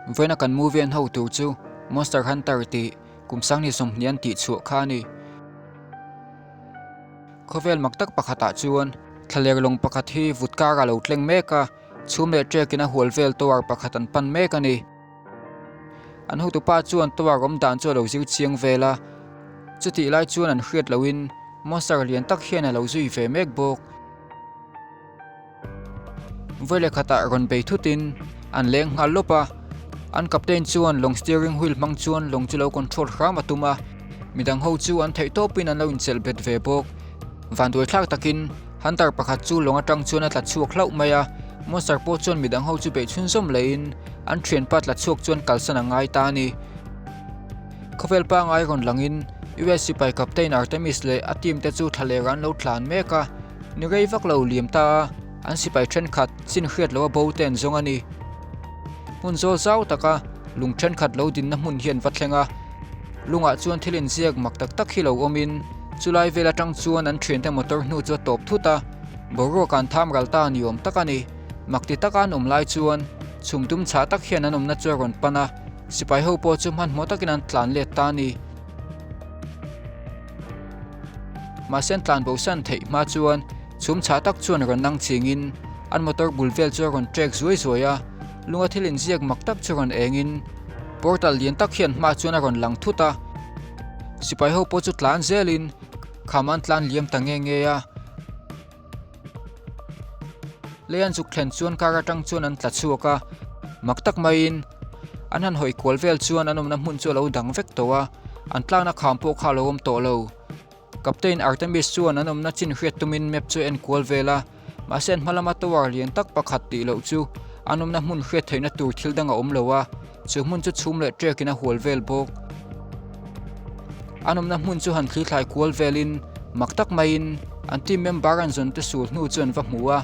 Vawiina kan movie an ho tur chu Monster Hunter tih kum sanghnih 20 an tih chhuah kha a ni. Khawvel mak tak pakhatah chuan thlaler lawng pakhat hi vut kar a lo tleng mek a, chhum leh trekin a hual vel tower pakhat an pan mek a ni. An hotupa chuan tower awm dan chu a lo zir chiang vel a, chutih lai chuan an hriat lohin monster lian tak hian a lo zui ve mek bawk. Vawi leh khatah rawn bei thutin an leng nghal lawp a, an captain chuan lawng steering wheel hmang chuan lawng chu lo control hram a tum a, midang ho chu an theih tawpin an lo inchelh bet ve bawk. Vanduai thlak takin Hunter pakhat chu lawng atang chuan a tla chhuak hlauh mai a, monster pawh chuan midang ho chu beih chhunzawm lehin an thianpa tla chhuak chuan kalsan a ngai ta a ni. Khawvel pangai rawn langin US sipai captain Artemis leh a team te chu thlaler an lo tlan mek a. Ni rei vak lo liam ta a, an sipai thenkhat chin hriat loa bo te an zawng a ni. Hmun zawl zau taka lung thenkhat lo dinna hmun hi an va thleng a, lungah chuan thil inziak mak tak tak hi lo awmin chulai vel atang chuan an thiante motor hnu chu a tawp thut a, boruak an tham ral ta ni awm tak a ni. Mak ti taka an awm lai chuan chhum dum chhah tak hian an awmna chu a rawn pan a, sipai ho pawh chu hmanhmawh takin an tlan let ta a ni. Mahse an tlan bosan theih hma chuan chhum chhah tak chuan rawn nang chingin an motor bul vel chu a rawn trek zuai zuai a, lunga thil inziak mak tak chu rawn engin portal lian tak hian hma chuan a rawn lang thut a, sipai ho pawh chu tlan zelin kham an tlan liam ta nge nge a. Lei an zuk thlen chuan car atang chuan an tla chhuak a, mak tak maiin an han hawi kual vel chuan an awmna hmun chu a lo dang vek tawh a, an tlakna kham pawh kha a lo awm tawh lo. Captain Artemis chuan an awmna chin hriat tumin map chu a en kual vel a, mahse an hma lama tower lian tak pakhat tih loh chu an awmna hmun hriat theihna tur thil dang a awm lo a. Chu hmun chu chhum leh trekin a hual vel bawk. An awmna hmun chu han thli thlai kual velin mak tak maiin an team member an zawn te sul hnu chu an va hmu a,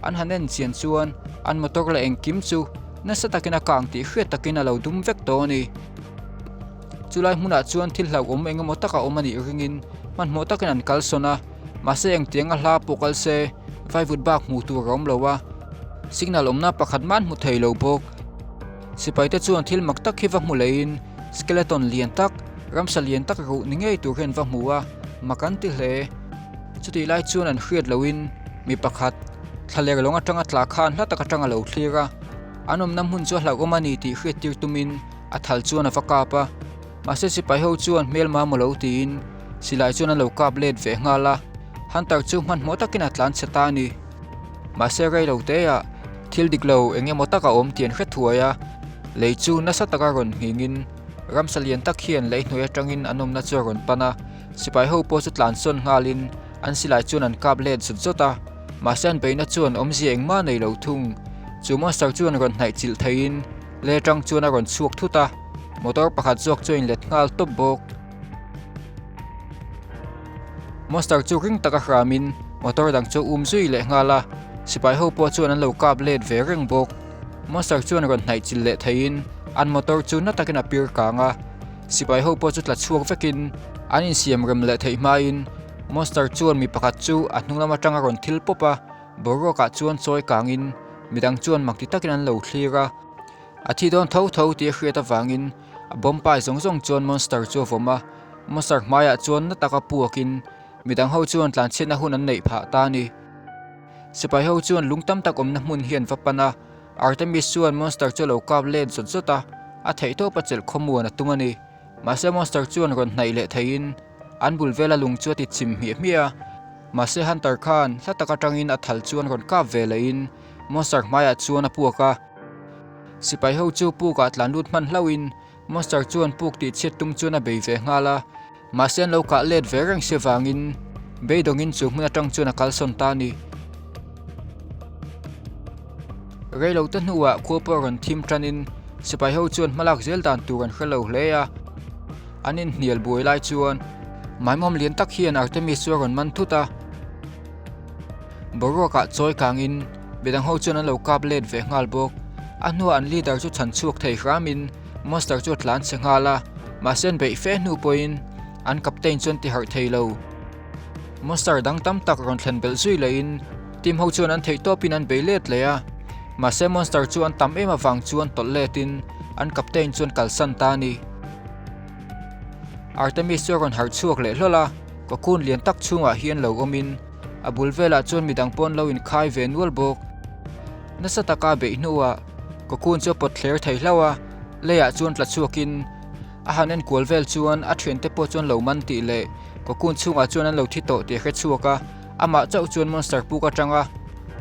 an han en chian chuan an motor leh engkim chu nasa takin a kang tih hriat takin a lo dum vek tawh a ni. Chulai hmunah chuan thil hlauhawm eng emaw taka awm a nih ringin hmanhmawh takin an kalsawn a, mahse engtianga hla pawh kal se vaivut bak hmuh tur a awm lo a, signal awmna pakhat mah an hmu thei lo bawk. Sipaite chuan thil mak tak hi va hmu leiin skeleton lian tak, ramsa lian tak ruh ni ngei tur hian va hmu a, mak an ti hle. Chutih lai chuan an hriat loin mi pakhat thlaler lawng atanga tla khan hla tak atanga lo thlir a, an awmna hmun chu a hlauhawm a ni tih hriat tir tumin a thal chuan a va kap a. Mahse sipai ho chuan hmelma maw lo tiin silai chuan an lo kap let ve nghal a, Hunter chu hmanhmawh takin a tlan chhe ta a ni. Mahse rei lo teah thil dik lo eng emaw tak a awm tih an hre thuai a, lei chu nasa taka rawn nghingin ramsa lian tak hian lei hnuai atangin an awmna chu a rawn pan a, sipai ho pawh chu tlan sawn nghalin an silai chuan an kap let zawt zawt a, mahse an beihna chuan awmzia engmah nei lo thung. Chu monster chuan rawn hnaih chilh theiin lei atang chuan a rawn chhuak thut a, motor pakhat zawk chu a inlet nghal tawp bawk. Monster chu ring taka hramin motor dang chu um zui leh nghal a, sipai ho pawh chuan an lo kap let ve reng bawk. Monster chuan rawn hnaih chilh leh theiin an motor chu na takin a pir kang a, sipai ho pawh chu tla chhuak vekin an insiam rem leh theih hmain monster chuan mi pakhat chu a hnung lam atanga rawn thil pawp a, boruakah chuan chawi kangin midang chuan mak ti takin an lo thlir a. A thi dawn tho tho tih a hriat avangin a bomb pai zawng zawng chuan monster chu a vawm a, monster hmaiah chuan na taka puakin midang ho chuan tlanchhiatna hun an neih phah ta a ni. Sipai ho chuan lung tam tak awmna hmun hi an va pan a, Artemis chuan monster chu a lo kap let zawt zawt a, a theihtawp a chelh khawmuan a tum a ni. Mahse monster chuan rawn hnaih leh theiin an bul vela lung chu a ti chim hmiah hmiah a, mahse Hunter khan hla tak atangin a thal chuan rawn kap ve lehin monster hmaiah chuan a puak a. Sipai ho chu pukah tlan lut hman hlauhin monster chuan puk tih chhiat tum chuan a bei ve nghal a, mahse an lo kah let ve reng si vangin beidawngin chu hmun atang chuan a kalsawn ta a ni. Reilote hnuah khua pawh rawn thim tanin sipai ho chuan hmalak zel dan tur an hre lo hle a, an inhnial buai lai chuan maimawm lian tak hian Artemis chu a rawn man thut a. Boruakah chawi kangin midang ho chuan an lo kap let ve nghal bawk. A hnuah an leader chu chhan chhuak thei hramin monster chu a tlan chhe nghal a, mahse an beih fe hnu pawhin an captain chuan ti harh thei lo. Monster dang tam tak rawn thlen belh zui lehin team ho chuan an theih tawpin an bei let leh a, mahse monster chu an tam em avang chuan tawlh letin. an captain chuan kalsan ta a ni. Artemis chu a rawn harh chhuak leh hlawl a, cocoon lian tak chhungah hian lo awmin a bul velah chuan midang pawh an lo inkhai ve nual bawk. Nasa taka beih hnuah cocoon chu a pawt thler thei hlauh a, leiah chuan tla chhuakin a han enkual vel chuan a thiante pawh chuan lo man tih leh cocoon chhungah chuan an lo thi tawh tih a hre chhuak a, amah chauh chuan monster puk atanga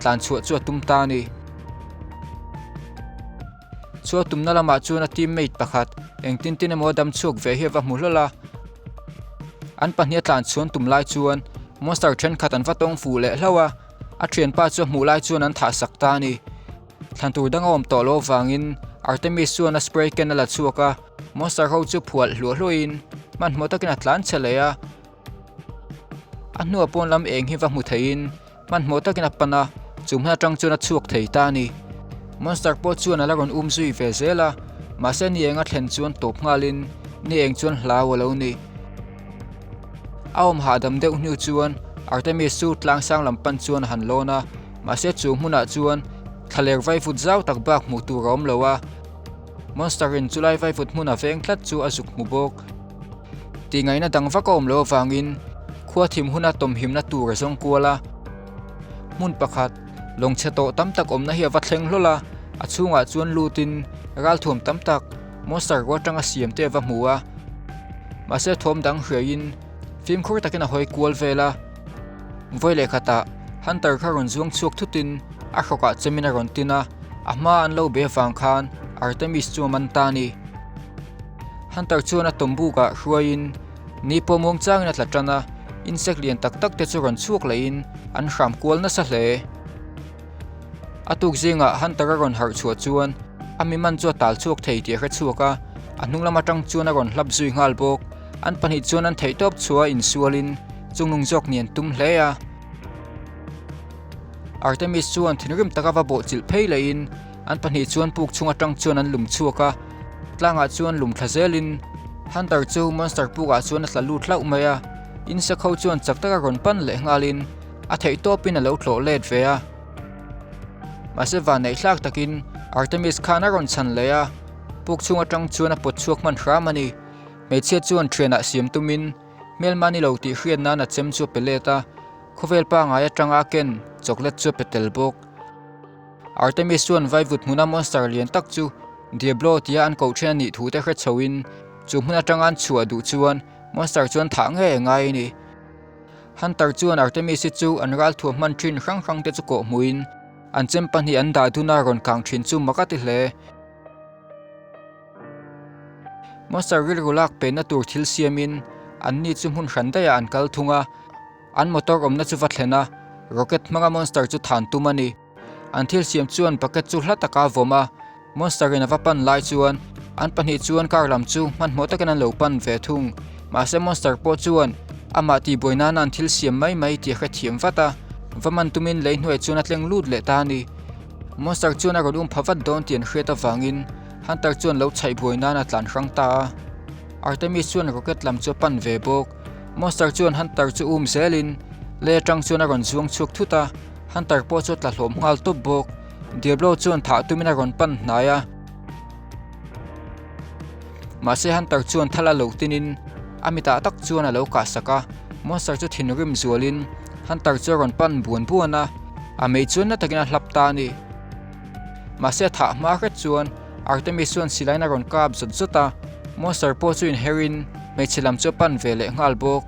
tlan chhuah chu a tum ta a ni. Chhuah tumna lamah chuan a teammate pakhat engtin tin emaw a dam chhuak ve hi a va hmu hlawl a. An pahnih a tlan chhuan tum lai chuan monster thenkhat an va tawng fuh leh hlauh a, a thianpa chu a hmuh lai chuan an thah sak ta a ni. Thlan tur dang a awm tawh loh avangin Artemis chuan a spray can a la chhuak a, monster ho chu phualh hluah hluahin hmanhmawh takin a tlan chhe leh a. A hnuah pawn lam eng hi va hmu theiin hmanhmawh takin a pan a, chu hmun atang chuan a chhuak thei ta a ni. Monster pawh chuan a la rawn um zui ve zel a, mahse ni eng a thlen chuan tawp nghalin ni eng chuan hlau a lo ni. A awm hahdam deuh hnu chuan Artemis chu tlangsang lam pan chuan a han lawn a, mahse chu hmunah chuan thlaler vaivut zau tak bak hmuh tur a awm lo a, Monster in chulai vaivut hmun a veng tlat chu a zuk hmu bawk. Tihngaihna dang vak a awm loh avangin khua thim huna tawmhimna tur a zawng kual a. Hmun pakhat, lawng chhe tawh tam tak awmna hi a va thleng hlawl a, a chhungah chuan lutin ralthuam tam tak monster rual atanga siam te a va hmu a. Mahse thawm dang hriaiin fimkhur takin a hawi kual vel a. Vawi leh khatah Hunter kha rawn zuang chhuak thutin a hrawkah chemin a rawn tin a, a hma an lo be avang khan Artemis chu a man ta a ni. Hunter chuan a tawmbukah hruaiin ni pawh muang changin a tla tan a, insect lian tak tak te chu rawn chhuak lehin an hram kual nasa hle. A tuk zingah Hunter a rawn harh chhuah chuan a mi man chu a tal chhuak thei tih a hre chhuak a, a hnung lam atang chuan a rawn hlap zui nghal bawk. An pahnih chuan an theihtawp chhuah insualin chungnung zawk ni an tum hle a. Artemis chuan thinrim taka va bawhchilh phei lehin an pahnih chuan puk chhung atang chuan an lum chhuak a, tlangah chuan lum thla zelin Hunter chu monster pukah chuan a tla lut hlauh mai a, insect ho chuan chak taka rawn pan leh nghalin a theihtawpin a lo tlawh let ve a. Mahse vanneih hlak takin Artemis khan a rawn chhan leh a, puk chhung atang chuan a pawt chhuak hman hram a ni. Hmeichhia chuan thianah siam tumin hmelma ni lo tih hriat nan a chem chu a pe let a, khawvel pangai atanga a ken chocolate chu a pe tel bawk. Artemis chuan vaivut hmuna monster lian tak chu Diablo tia an koh then a nih thu te hre chhoin chu hmun atanga an chhuah duh chuan monster chuan thah ngei a ngai a ni. Hunter chuan Artemis-i chu an ralthuam hman thin hrang hrang te chu kawh hmuhin an chem pahnih an dah dun a rawn kang thin chu mak a ti hle. Monster rilru lak penna tur thil siamin anni chu hmun hran daihah an kal thung a, an motor awmna chu va thlen a, rocket hmanga monster chu than tum a ni. An thil siam chuan bucket chu hla taka a vawm a, monster in a va pan lai chuan an pahnih chuan car lam chu hmanhmawh takin an lo pan ve thung. Mahse monster pawh chuan amah tihbuai nana an thil siam mai mai tih a hrethiam vat a, va man tumin lei hnuai chuan a tleng lut leh ta a ni. Monster chuan a rawn um pha vat dawn tih an hriat avangin Hunter chuan lo chhaih buai nan a tlan hrang ta a. Artemis chuan rocket lam chu a pan ve bawk. Monster chuan Hunter chu um zelin lei atang chuan a rawn zuang chhuak thut a, Hunter pawh chu a tla hlawm nghal tawp bawk. Diablo chuan thah tumin a rawn pan hnai a. Mahse Hunter chuan thal a lo tinin a mitah tak chuan a lo kah sak a, Monster chu thinrim zualin Hunter chu a rawn pan buan buan a, a mei chuan na takin a hlap ta a ni. Mahse a thah hma hret chuan Artemis chuan silaiin a rawn kap zawt zawt a, Monster pawh chu inherin hmeichhe lam chu a pan ve leh nghal bawk.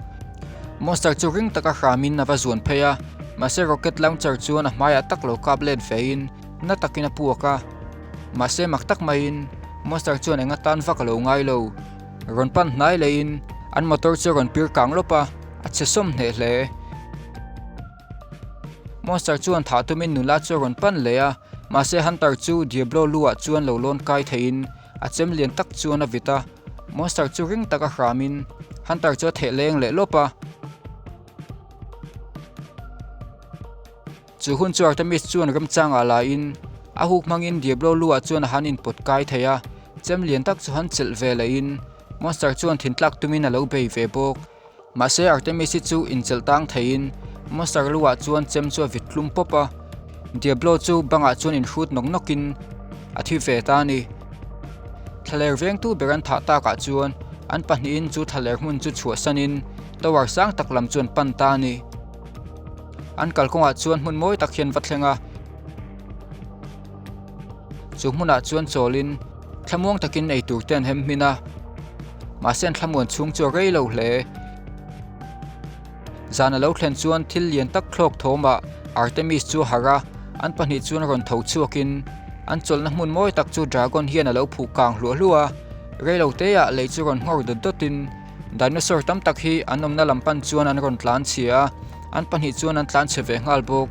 Monster chu ring taka hramin a va zuan phei a, mahse rocket launcher chuan a hmaiah tak lo kap let vein na takin a puak a. Mahse mak tak maiin Monster chuan eng atan vak a lo ngai lo. Rawn pan hnai leiin an motor chu a rawn pir kang lawp a, a chhe sawm hneh hle. Monster chuan thah tumin nula chu a rawn pan leh a, mahse Hunter chu Diablo lu ah chuan lo lawn kai theiin a chem lian tak chuan a vit a. Monster chu ring taka hramin Hunter chu a theh leng leh lawp a. Chu hun chu Artemis chuan remchangah laiin a huk hmangin Diablo lu ah chuan a han inpawt kai thei a, chem lian tak chu han chelh ve lehin Monster chuan thintlak tumin a lo bei ve bawk. Mahse Artemis-i chu inchelh tang theiin Monster lu ah chuan chem chu a vit tlum pawp a, Diablo chu bangah chuan inhrut nawk nawkin a thi ve ta a ni. Thlaler vengtu ber an thah takah chuan an pahnihin chu thlaler hmun chu chhuahsanin tower sang tak lam chu an pan ta a ni. An kalkawngah chuan hmun mawi tak hian va thleng a. Chu hmunah chuan chawlin thlamuang takin ei tur te an hem hmin a. Mahse an thlamuan chhung chu a rei lo hle. Zan a lo thlen chuan thil lian tak thlawk thawmah Artemis chu a harh a, an pahnih chuan rawn tho chhuakin an chawlhna hmun mawi tak chu dragon hian a lo phuh kang hluah hluah a. Rei lo teah lei chu rawn nghawr dawt dawtin dinosaur tam tak hi an awmna lam pan chuan an rawn tlan chhia a, an pahnih chuan an tlan chhe ve nghal bawk.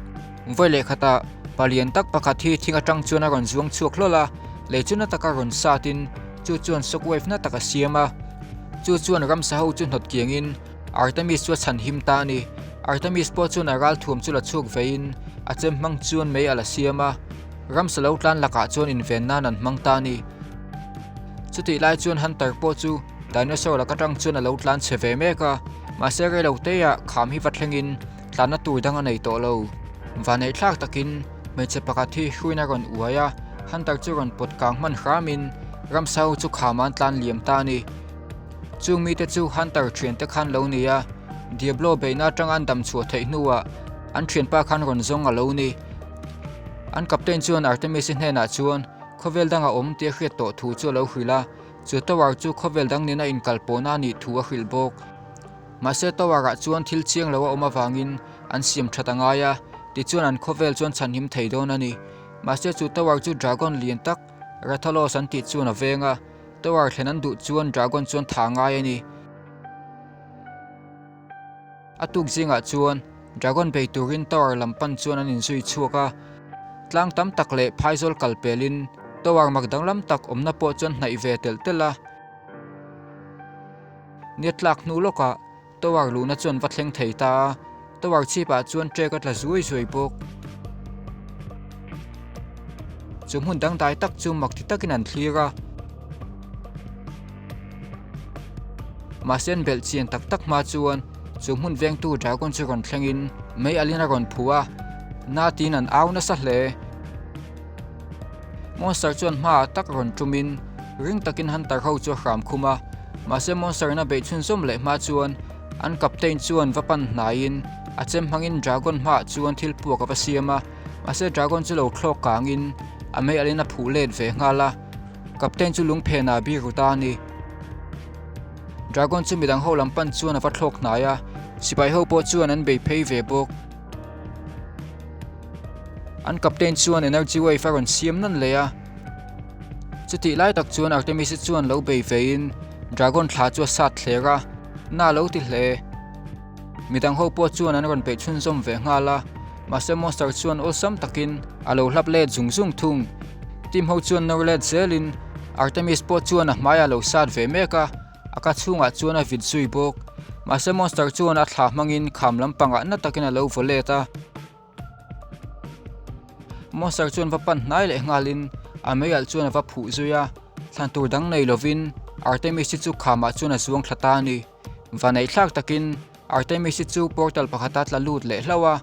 Vawi leh khatah pa lian tak pakhat hi thing atang chuan a rawn zuang chhuak hlawl a, lei chu na taka rawn satin chu chuan shock wave na tak a siam a, chu chuan ramsa ho chu hnawt kiangin Artemis chu a chhan him ta a ni. Artemis pawh chuan a ral thuam chu la chhuak veiin a chem hmang chuan mei a la siam a, ramsa lo tlan lakah chuan inven nan an hmang ta a ni. Chutih lai chuan Hunter pawh chu dinosaur lak atang chuan a lo tlan chhe ve mek a, mahse rei lo teah kham hi va thlengin tlanna tur dang a nei tawh lo. Vanneih thlak takin hmeichhe pakhat hi hruin a rawn uai a, Hunter chu rawn pawt kang hman hramin ramsa ho chu khamah an tlan liam ta a ni. Chung mite chu Hunter thiante khan lo ni a, Diablo beihna atanga an dam chhuah theih hnuah an thianpa khan rawn zawng a lo ni. An captain chuan Artemis-i hnenah chuan khawvel danga awm tih a hriat tawh thu chu a lo hrilh a, chu tower chu khawvel dang nena inkal pawhna a nih thu a hrilh bawk. Mahse tower-ah chuan thil chiang lo a awm avangin an siam that a ngai a, tichuan an khawvel chuan chhanhim thei dawn a ni. Mahse chu tower chu dragon lian tak Rathalos an tih chuan a veng a. Tower thlen an duh chuan dragon chuan tha ngai a ni. A tuk zingah chuan dragon bei turin tower lam pan chuan an inzui chhuak a. Tlang tam tak leh phaizawl kal pelin tower mak danglam tak awmna pawh chuan hnaih ve telh telh a. Nia tlak hnu lawkah Tower luhna chuan va thleng thei ta a, tower chhipah chuan trek a tla zuai zuai bawk. Chu hmun dangdai tak chu mak ti takin an thlir a. Mahse an belh chian tak tak hma chuan chu hmun vengtu dragon chu rawn thlengin mei alin a rawn phu a, na tiin an au nasa hle. Monster chuan hmaah tak rawn tumin ring takin Hunter ho chu a hram khum a, mahse Monster in a beih chhunzawm leh hma chuan an Captain chuan va pan hnaiin a chem hmangin Dragon hmaah chuan thil puak a va siam a, mahse Dragon chu lo thlawk kangin a mei alin a phuh let ve nghal a, Captain chu lungphenah a bir ru ta a ni. Dragon chu midang ho lam pan chuan a va thlawk hnai a, sipai ho pawh chuan an bei phei ve bawk. An captain chuan energy wave a rawn siam nawn leh a. Chutih lai tak chuan Artemis-i chuan lo bei veiin dragon thla chu a sat thler a, na lo ti hle. Midang ho pawh chuan an rawn peih chhunzawm ve nghal a, mahse monster chuan awlsam takin a lo hlap let zung zung thung. Team ho chuan nawr let zelin Artemis pawh chuan a hmaiah a lo sat ve mek a. A ka chhungah chuan a vit zui bawk. Mahse monster chuan a thla hmangin kham lampangah na takin a lo vaw let a. Monster chuan va pan hnai leh nghalin a mei alh chuan a va phuh zui a. Thlan tur dang nei lovin Artemis-i chu khamah chuan a zuang thla ta a ni. Vaneih thlak takin Artemis-i chu portal pakhata tla lut leh hlauh a.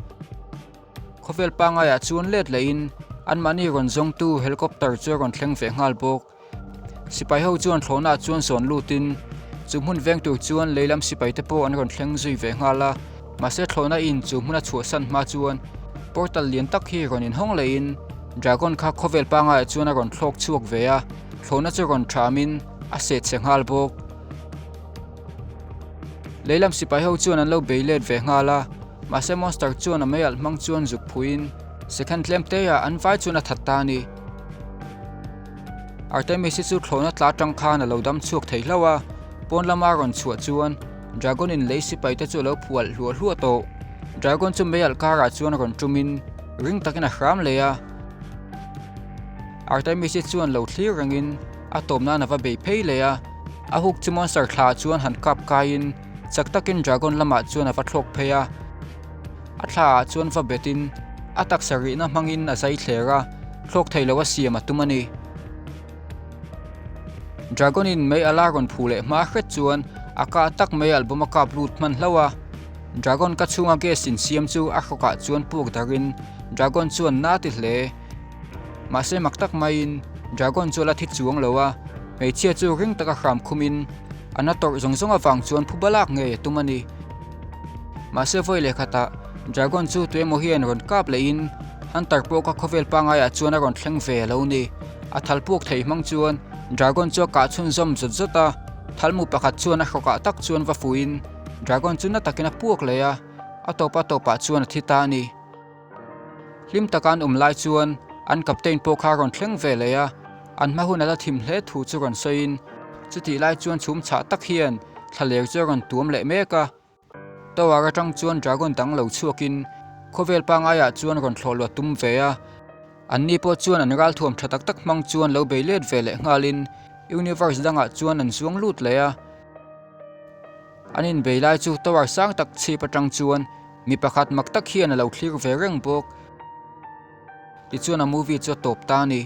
Khawvel pangaiah chuan let lehin anmahni rawn zawngtu helicopter chu a rawn thleng ve nghal bawk. Sipai ho chuan thlawhnaah chuan zawn lutin chu hmun veng tur chuan lei lam sipai te pawh an rawn thleng zui ve nghal a. Mahse thlawhna in chu hmun a chhuahsan hma chuan portal lian tak hi rawn inhawng lehin dragon kha khawvel pangaiah chuan a rawn thlawk chhuak ve a, thlawhna chu rawn thamin a seh chhe nghal bawk. Lei lam sipai ho chuan an lo bei let ve nghal a, mahse monster chuan a mei alh hmang chuan zuk phuiin second tlem teah an vai chuan a that ta a ni. Artemis hi chu thlawhna tla atang khan a lo dam chhuak thei hlauh a, pawn lama a rawn chhuah chuan Dragon in lei sipai te chu a lo phuh alh hluah hluah tawh. Dragon chu mei alh karah chuan rawn tumin ring takin a hram leh a. Artemis hi chuan lo thlir rengin a tawp nan a va bei phei leh a, a hook chu monster thla ah chuan han kap kaiin chak takin Dragon lamah chuan a va thlawk phei a. A thla ah chuan va betin a taksa rihna hmangin a zai thler a, thlawk thei lo a siam a tum a ni. Dragon in mei ala rawn phu leh hma hret chuan a kah tak mai album a kap lut hman hlauh a. Dragon ka chhunga gas insiam chu a hrawkah chuan puak darin Dragon chuan na ti hle. Mahse mak tak maiin Dragon chu a la thi chuang lo a. Hmeichhia chu ring taka hram khumin a na tawrh zawng zawng avang chuan phuba lak ngei a tum a ni. Mahse vawi leh khatah Dragon chu tuemaw hian rawn kap lehin Hunter pawh kha khawvel pangaiah chuan a rawn thleng ve a lo ni. A thal puak thei hmang chuan Dragon chu a kah chhunzawm zawt zawt a, thalmu pakhat chuan a hrawkah tak chuan va fuhin Dragon chu na takin a puak leh a, a tawpa tawpah chuan a thi ta a ni. Hlim taka an awm lai chuan an captain pawh kha a rawn thleng ve leh a, an hma hun a la thim hle thu chu rawn sawiin chutih lai chuan chhum chhah tak hian thlaler chu a rawn tuam leh mek a. Tower atang chuan dragon dang lo chhuakin khawvel pangaiah chuan rawn thlawh luat tum ve a, anni pawh chuan an ralthuam tha tak tak hmang chuan lo bei let ve leh nghalin universe dangah chuan an zuang lut leh a. An inbei lai chu tower sang tak chhip atang chuan Mi pakhat mak tak hian a lo thlir ve reng bawk. Tichuan a movie chu a tawp ta a ni.